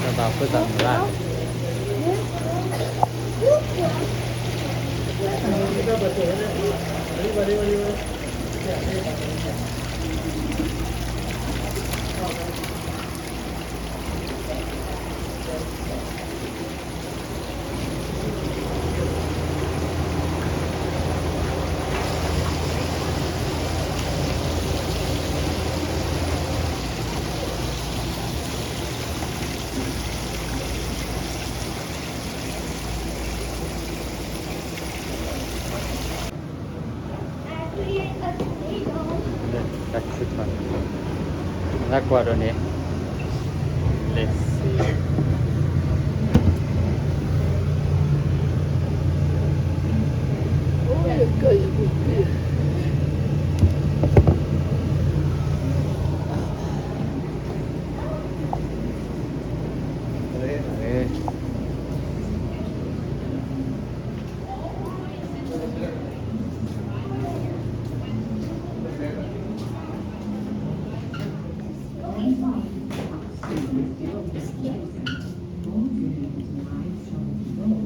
တၢ်သးဖုသးမုာ်လၢ်န့ၣ် တၢ်ခုၣ်ထီၣ်န့ၣ် တၢ်ကွၢ်ဒိးန့ၣ် let's see.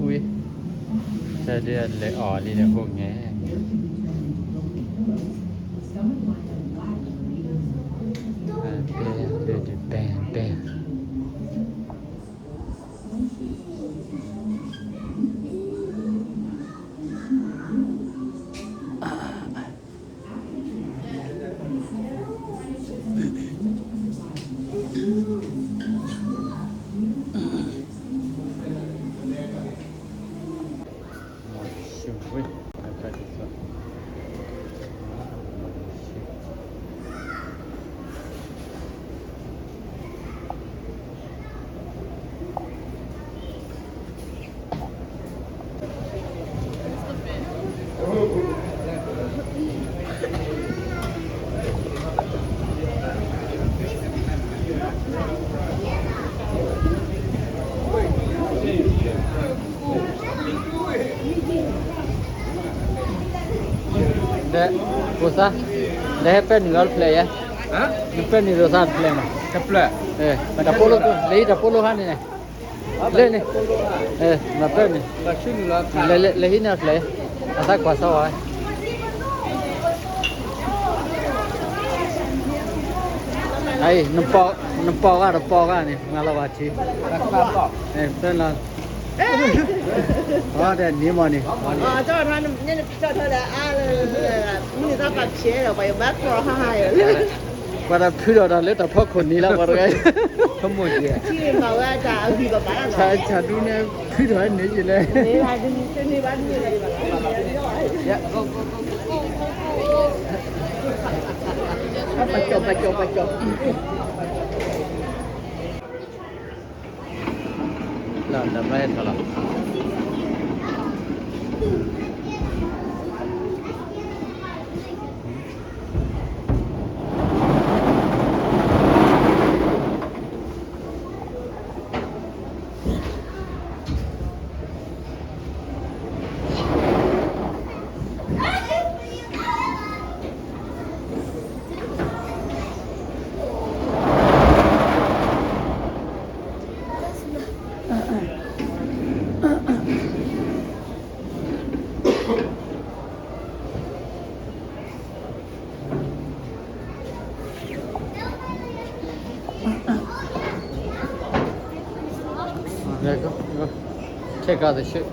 ဝံၤ တၢ်ဒုးလဲၤအီၣ်လံဒီးဟိုငဲ ဘဲဘဲဘဲဘဲ ဒီး ဖိသၣ်, ဒီးဟဲပဲနုာ်လီၤတဖျၢၣ်ယဲ, နပဲနုာ်လိာ်သးတဖျၢၣ်မး, တဖျၢၣ်, တၢ်ပိလိၣ်, လၢဟံၣ်တၢ်ပိလိၣ်ဟါန့ၣ်န့ၣ်, လၢန့ၣ်, နပဲနုာ်, လၢဟံၣ်န့ၣ်တဖျၢၣ်, အသးကွၢ်စၢ်ဝဲ, အအံၤ, နပီၢ်ဂၤတပီၢ်ဂၤန့ၣ် မၤလီၤဘၣ်ထံ, တၢ်လီၤ အီၤဒီးနံၤမီၢ်န့ၣ်, ပှၤဒီးဖုဒီးတၢ်လၢတၢ်ဖီခိၣ်န့ၣ်လၢ ပှၤတဖုဒီးတၢ်လၢတၢ်ဖီခိၣ်န့ၣ်လီၤ ပှၤတဂၤ, ဆၣ်ဒူန့ၣ် ဖုဒီးန့ၣ်ယလဲၣ်, ပကၠီပကၠီပကၠီ လၢတၢ်ဘၣ်ဟဲထီၣ်လီၤ. There you go. Take out the shit.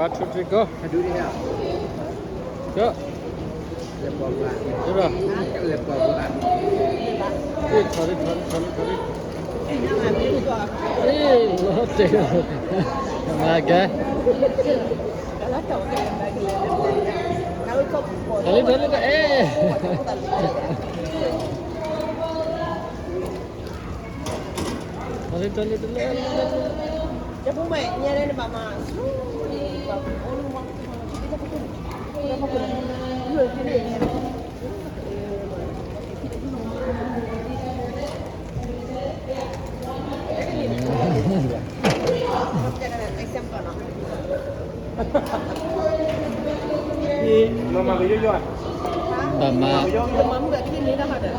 One, two, three, go. Go. Go. Go. Go. Go. Go. Go. Hey, no te. My guy. Dale, dale, dale. Eh. Dale, dale, dale.ဘၣ်မၤ,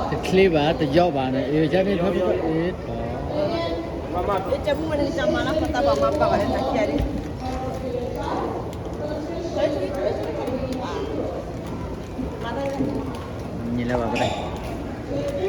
တချ့ဘၣ် တယီဘၣ်န့ၣ် အ့ၣ် ကန့ၣ်ထီၣ်ထီၣ် အ့ၣ်ထီၣ်, န့ၣ်လၢဘၣ်ကလဲၣ်.